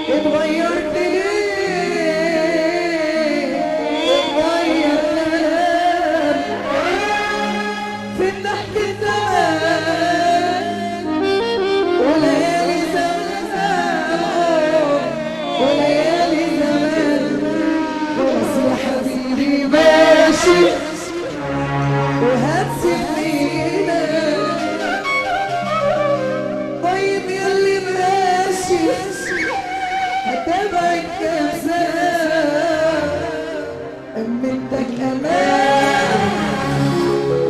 اتغيرت ليه؟ اتغيرت في الضحك زمان وليالي زمان، وليالي زمان. خلاص يا حبيبي ماشي وهتسيبني. طيب ياللي ماشي هتابعك كام سنة، أمنتك أمان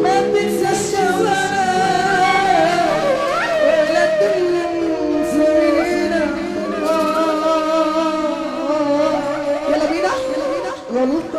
ما تنسى الشوارع ولا تنسينا. يلا بينا. غلطة.